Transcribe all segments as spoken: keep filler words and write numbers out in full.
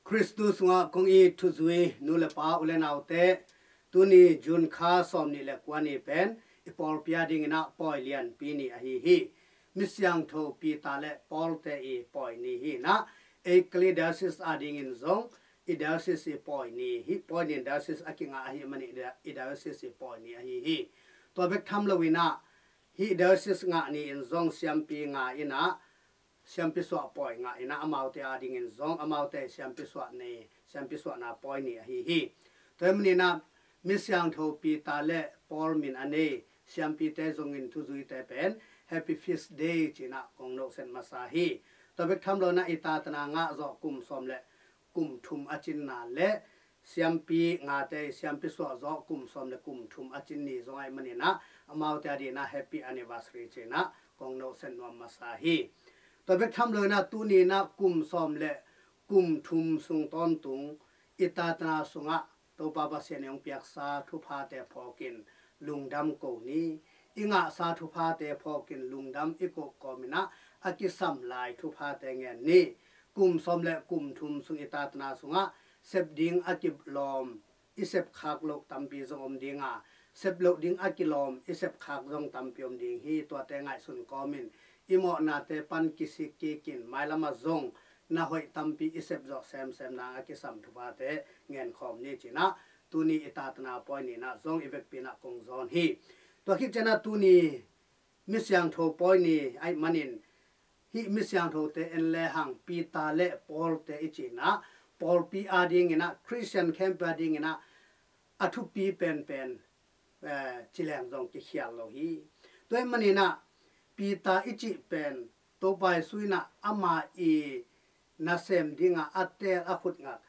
Khristu sungah kong it thuzui nu le pa, u le naute, tuni June kha sawm nih le kua ni pen i pawlpi a dingin ah pawi lianpi ni ahi hi. Misiangtho Peter le Paul te i pawi ni hi in ah, ei Kalay Diocese a dingin zong i diocese i pawi ni hi. Pawi ni in diocese a kingah ahih manin i diocese i pawi ni ahi hi. Tua bek tham lo in ah, hih diocese ngah ni in zong siampi ngah in ah, siampi suah pawi ngah in ah, amaute a dingin zong amaute siampi suah ni, siampi suahna pawi ni ahi hi. Tua ahih manin ah, Misiangtho Peter le Paul min a nei siampite zongin thuzuite pen Happy Feast Day ci-in ah kong nohset masa hi. Tua bek tham lo in ah, i tatana ngah zawh kum sawm le kum thum a cinna le siampi ngate siampi suah zawh kum sawm le kum thum a cin ni zong ahih manin ah, amaute a dingin ah happy anniversary ci-in ah kong nohset nuam masa hi. Tua bek tham lo in ah, tuni in ah kum sawm le kum thum sung tawntung i tatana sungah Topa Pasian in hong piaksa thuphate phawkin lungdam ko ni. I ngahsa thuphate phawkin lungdam i ko kawm in ah, a kisam lai thuphate ngen ni. Kum sawm le kum thum sung i tatana sungah sep ding a kilawm, i sep khak loh tampi zong om ding a, sep loh ding a kilawm, i sep khak zong tampi om ding hi. Tuate ngaihsun kawmin i mawhnate pan kisik kikin, mailam ah zong na hoih tampi i sep zawh semsem nang a kisam thuphate ngen khawm ni ci-in ah, tuni i tatana pawi ni in ah zong i vekpi in ah kong zawn hi. Tua khit ciang ah, tuni Misiangtho pawi ni ahih manin, hih misiangthote en lehang Peter le Paul te i cih in ah, pawlpi a dingin ah, Khristian khempeuh a dingin ah a thupi penpen, eh, ci leng zong kikhial lo hi. Tua ahih manin ah, Peter i cih pen Topa Jesu in ah ama i nasem dingah a teel a khutngak,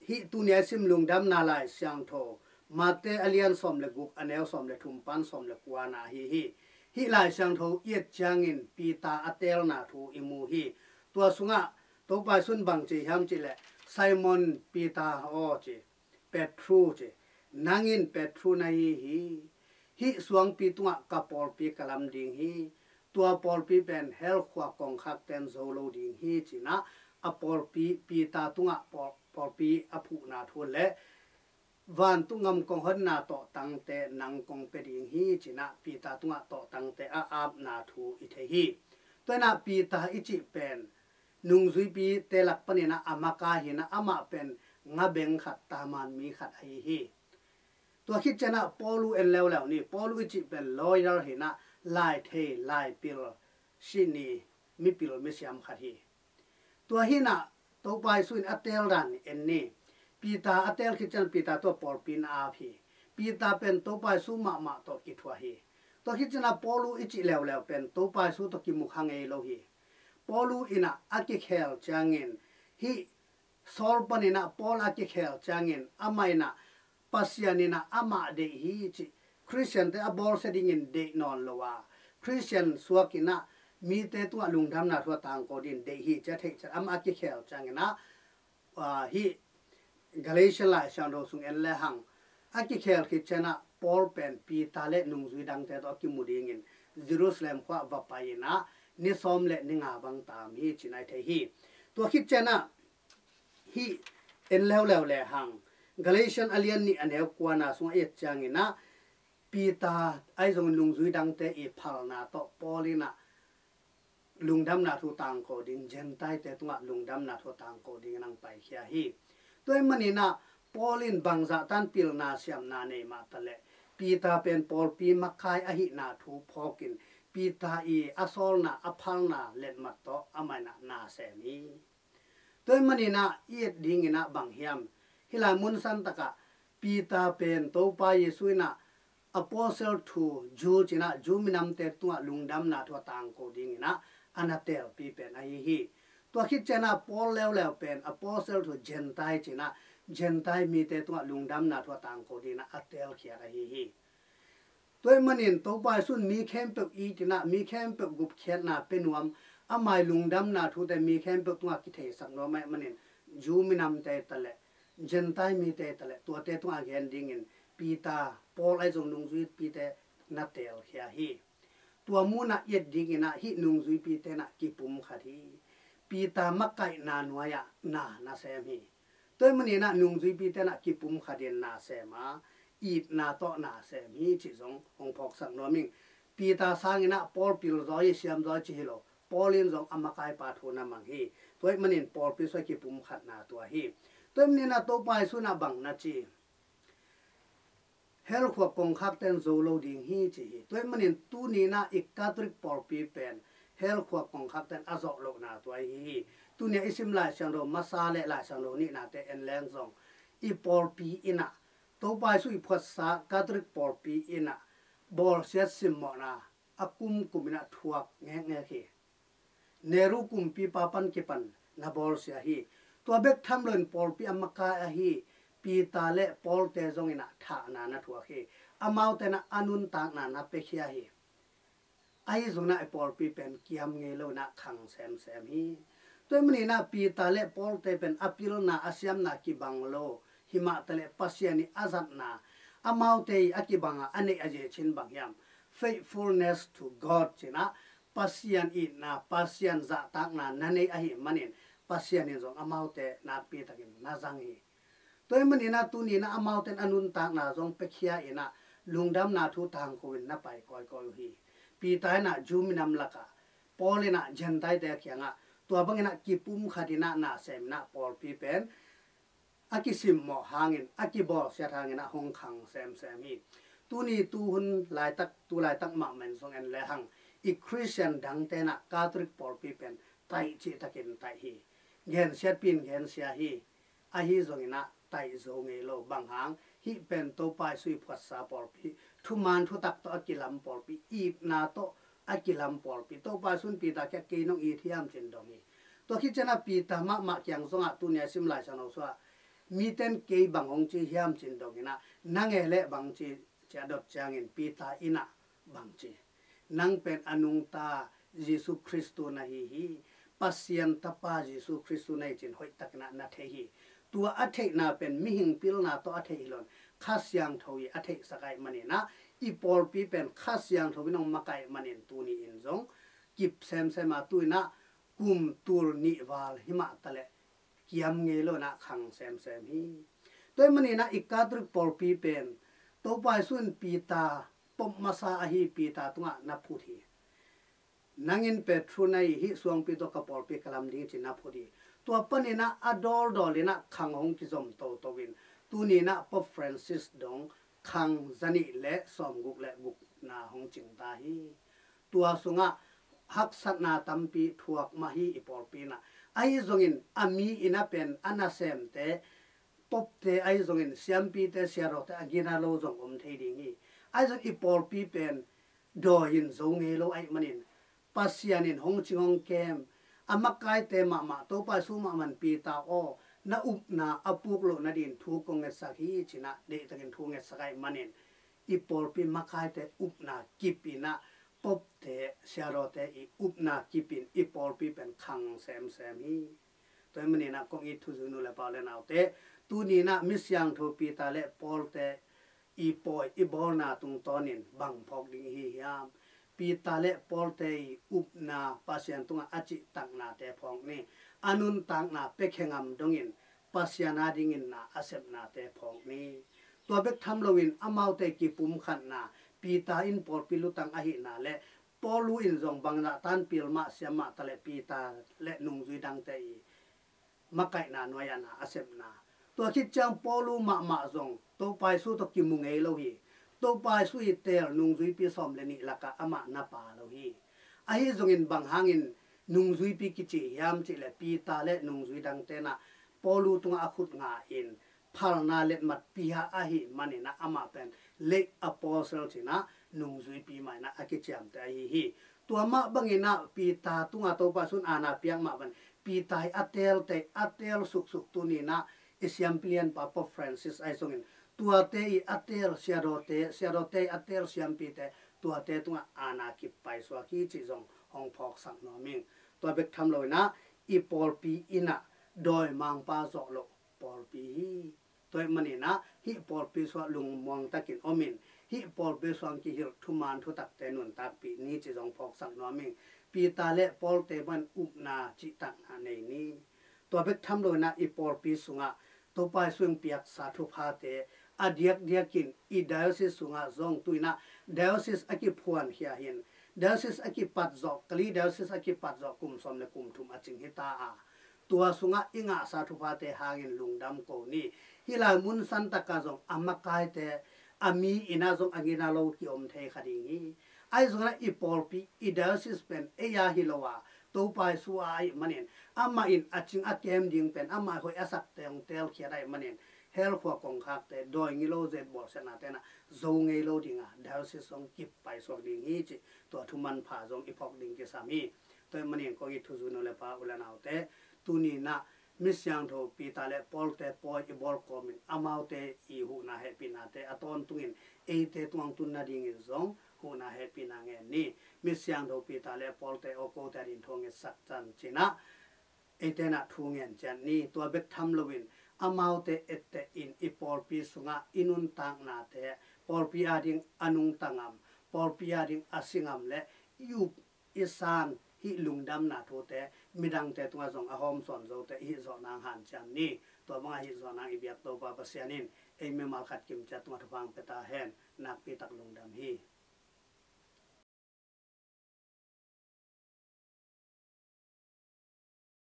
hih tuni a i sim Lungdamna Lai Siangtho, Mate a lian sawm le guk, a neu sawm le thum pan sawm le kua na ahi hi. Hih Lai Siangtho i et ciangin Peter a teelna thu i mu hi. Tua sungah Topa Jesu in bang ci hiam cih leh, "Simon Peter aw," ci, "Petru," ci, "nang in Petru na hi hi. Hih suangpi tungah ka pawlpi ka lam ding hi. Tua pawlpi pen hell khua kongkhakte'n zo lo ding hi," ci-in ah, a pawlpi, Peter tungah pawl-, pawlpi a phuhna thu le vantung gam kong honna tawhtangte nang kong pia ding hi, ci-in ah Peter tungah tawhtangte a apna thu i thei hi. Tua in ah Peter i cih pen nungzuipite lak panin ah a makai hi-in ah, amah pen ngabeng khat, taman mi khat ahi hi. Tua khit ciang ah Paul uh en leuleu ni. Paul uh i cih pen lawyer hi-in ah, laithei, laipil, sihni, mipil, misiam khat hi. Tua hi-in ah Topa Jesu in a teel dan en ni. Peter a teel khit ciang Peter tawh pawlpi in a ap hi. Peter pen Topa Jesu mahmah tawh kithuah hi. Tua khit ciang ah Paul uh i cih leuleu pen Topa Jesu tawh kimu kha ngei lo hi. Paul uh in ah a kikhel ciangin, hih Saul panin ah Paul a kikhel ciangin, amah in ah Pasian in ah amah deih hi ci, Khristiante a bawlsia dingin deih nawn lo a, Khristian suak in ah mite tungah lungdamna thu a tangko dingin deih hi ci a theih ciang, amah a kikhel ciangin ah, ah, hih Galatian Lai Siangtho sung en lehang, a kikhel khit ciang ah Paul pen Peter le nungzui dangte tawh a kimu dingin Jerusalem khua va pai in ah ni sawm le ni nga bang tam hi ci-in ah i thei hi. Tua khit ciang ah hih en leuleu lehang, Galatian a lian nih, a neu kua na sungah i et ciangin ah, Peter ahi zongin nungzui dangte i phalna tawh Paul in ah lungdamna thu tangko ding, Gentile-te tungah lungdamna thu tangko dingin hong paikhia hi. Tua ahih manin ah Paul in bangzah tan pilna siamna nei mah taleh, Peter pen pawlpi makai ahihna thu phawkin, Peter i a sawlna, a phalna letmat tawh amah in ah na sem hi. Tua ahih manin ah i et dingin ah bang hiam? Hih lai mun santak ah Peter pen Topa Jesu in ah apostle to Jew ci-in ah, Jew minamte tungah lungdamna thu a tangko dingin ah a na teelpi pen ahi hi. Tua khit ciang ah Paul leuleu pen apostle to Gentile ci-in ah, Gentile mite tungah lungdamna thu a tangko dingin ah a teelkhiat ahi hi. Tua ahih manin Topa Jesu in mi khempeuh it in ah, mi khempeuh gupkhiatna pia nuam, ama i lungdamna thute mi khempeuh tungah kitheisak nuam ahih manin, Jew minamte taleh, Gentile mite taleh, tuate tungah gen dingin Peter, Paul ahi zong nungzuipite na teelkhia hi. Tua mun ah i et dingin ah hih nungzuipite in ah kipumkhat hi. Peter makaihna nuai-ah na na sem hi. Tua ahih maninah nungzuipite inah kipumkhatin na sem a, itna tawh na sem hi cih zong hong phawksak nuam ing. Peter sanginah Paul pilzaw hi, siamzaw hi ci hi lo. Paul in zong a makaipa thu na mang hi. Tua ahih manin pawlpi sungah kipumkhatna tua hi. Tua ahih maninah Topa Jesu inah bang na ci, hell khua kongkhakte in zo lo ding hi ci hi. Tua ahih manin tuni inah i Catholic pawlpi pen hell khua kongkhakte in a zawh lohna tua hi hi. Tuni a i sim Lai Siangtho masa le Lai Siangtho nihnate en leng zong i pawlpi inah Topa Jesu i phuatsa Catholic pawlpi inah bawlsiat simmawhna a kumkum inah thuak ngekngek hi. Nehru kumpipa pan kipan na bawlsia hi. Tua bek tham loin pawlpi a makai ahi Peter le Paul-te zong inah thahna na thuak hi. Amaute inah a nuntakna na piakhia hi. Ahi zongin ah i pawlpi pen kiam ngei lo inah khang semsem hi. Tua ahih maninah Peter le Paul-te pen a pilna, a siamna kibang lo, himah taleh Pasian i a zatna, amaute i a kibanga a neih a zia cin bang hiam? Faithfulness to God cinah, Pasian itna, Pasian zahtakna na nei ahih manin Pasian in zong amaute nakpitakin na zang hi. Tua ahih maninah tuni inah amaute in a nuntakna zong piakhia inah lungdamna thu tangko in na pai kawikawi uh hi. Peter inah Jew minam lakah, Paul inah Gentile-te a kiangah, tua bang inah kipumkhat inah na sem inah pawlpi pen a kisimmawh hangin, a kibawlsiat hangin ah hong khang semsem hi. Tuni tuhun laitak, tu laitak mahmah in zong en lehang i Khristian dangte inah Catholic pawlpi pen taih cihtakin taih hi. Gensiatpi in gensia hi. Ahi zongin ah taih zo ngei lo. Bang hang? Hih pen Topa Jesu i phuatsa pawlpi, thuman thutak tawh a kilam pawlpi, itna tawh a kilam pawlpi. Topa Jesu in Peter kiangah kei nong it hiam ci-in dong hi. Tua khit ciangah Peter mahmah kiang zongah tuni a sim Lai Siangtho sungah mite in kei bang hong ci hiam ci-in dong inah, nang e leh bang ci, ci a dot ciangin Peter inah bang ci, nang pen a nungta Jesu Khristu na hi hi. Pasian Tapa Jesu Khristu na hi cih hoihtakin ah na thei hi. Tua a theihna pen mihing pilna tawh a theih hi loin Kha Siangtho i a theihsak ahih maninah i pawlpi pen Kha Siangtho in hong makaih manin tuni in zong kip semsem a, tu inah kum tul nih val himah taleh kiam ngei lo inah khang semsem hi. Tua ahih maninah i Catholic pawlpi pen Topa Jesu in Peter, Pope masa ahi Peter tungah na phut hi. Nang in Petru na hi, hih suangpi tawh ka pawlpi ka lam ding ci-in na phut hi. Tua paninah a dawldawl inah khang hong kizom toto in tuni inah Pope Francis dong khang zanih le sawmguk le gukna hong cingta hi. Tua sungah haksatna tampi thuak mah hi i pawlpi inah. Ahi zongin a mi inah pen a nasemte, popte ahi zongin siampite, siadawte a gina lo zong om thei ding hi. Ahi zongin i pawlpi pen dawi in zo ngei lo ahih manin Pasian in hong cing hong kem a makaite mahmah, Topa Jesu mahmah in Peter aw, na upna a puk loh nadingin thu kong ngetsak hi ci-in ah deihtakin thu ngetsak ahih manin i pawlpi makaite upna kip inah, popte, siadawte i upna kip in i pawlpi pen khang semsem hi. Tua ahih maninah kong it thuzui nu le pa u le naute, tuni inah mi siangtho Peter le Paul-te i pawi i bawlna tungtawnin bang phawk ding i hi hiam? Peter le Paul-te i upna, Pasian tungah a cihtaknate phawk ni. A nuntakna piakhia ngam dongin Pasian adingin na a sepnate phawk ni. Tua bek tham loin amaute kipumkhatna, Peter in pawlpi lutang ahihna le Paulu in zong bangzah tanpil mah siam mah taleh Peter le nungzui dangte i makaihna nuai-ah na a sepna. Tua khit ciang Paulu mahmah zong Topa Jesu tawh kimu ngei lo hi. Topa Jesu i teel nungzuipi sawm le nih lakah amah na pa lo hi. Ahi zongin bang hangin nungzuipi kici hiam cih leh Peter le nungzui dangte inah Paulu tungah a khut nga in phalna letmat pia ahih manin ah amah pen late apostle ci-in ah nungzuipi mah in ah a kiciamteh ahi hi. Tua mah bangin ah Peter tungah Topa Jesu in aana piak mah bangin Peter hi a teelte, a teel suksuk, tuni in ah i siampi lianpa Pope Francis ahi zongin tuate i a teel siadawte, siadawte i a teel siampite, tuate tungah aana kipaisuak hi cih zong hong phawksak nuam ing. Tua bek tham lo in ah i pawlpi in ah dawimangpa zawh loh pawlpi hi. Tua ahih manin ah hih pawlpi sungah lungmuang takin om in, hih pawlpi sungah kihilh thuman thutakte nuntakpih ni cih zong phawksak nuam ing. Peter le Paul-te bangin upna cihtakna nei ni. Tua bek tham lo in ah i pawlpi sungah Topa Jesu in piaksa thuphate a diakdiakin i diocese sungah zong tu-in ah diocese a kiphuankhia hi-in, diocese a kipat zawh, Kalay diocese a kipat zawh kum sawm le kum thum a cing hi ta a, tua sungah i ngahsa thuphate hangin lungdam ko ni. Hih lai mun santaka zong a makaite a mi in ah zong a gina lo ki-om thei kha ding hi. Ahi zongin ah i pawlpi, i diocese pen ei a hi lo a, Topa Jesu a ahih manin, amah in a cing a kem ding pen, amah hoih a sakte hong teelkhiat ahih manin, hell khua kongkhakte, dawi ngilo zet bawlsiatnate in ah zo ngei lo ding a, diocese zong kip paisuak ding hi cih tua thu manpha zong i phawk ding kisam hi. Tua ahih manin kong it thuzui nu le pa, u le naute, tuni-in ah Misiangtho Peter le Pawlte pawi i bawl kawmin amaute i huhna hehpihnate a tawntungin eite tungah tun nadingin zong huhna hehpihna ngen ni. Misiangtho Peter le Pawlte aw kote adingin thu hong ngetsak ciang cih in ah eite in ah thu ngen ciat ni. Tua bek tham loin amaute etteh in i pawlpi sungah i nuntaknate, pawlpi ading a nungta ngam, pawlpi ading a si ngam le i up i san hih lungdamna thute midangte tungah zong a hawmsawn zote i hih zawh nang hanciam ni. Tua banga hih zawh nang i biak Topa Pasian in ei mimal khat kimciat tungah thupha hong pia ta hen. Nakpi tak lungdam hi.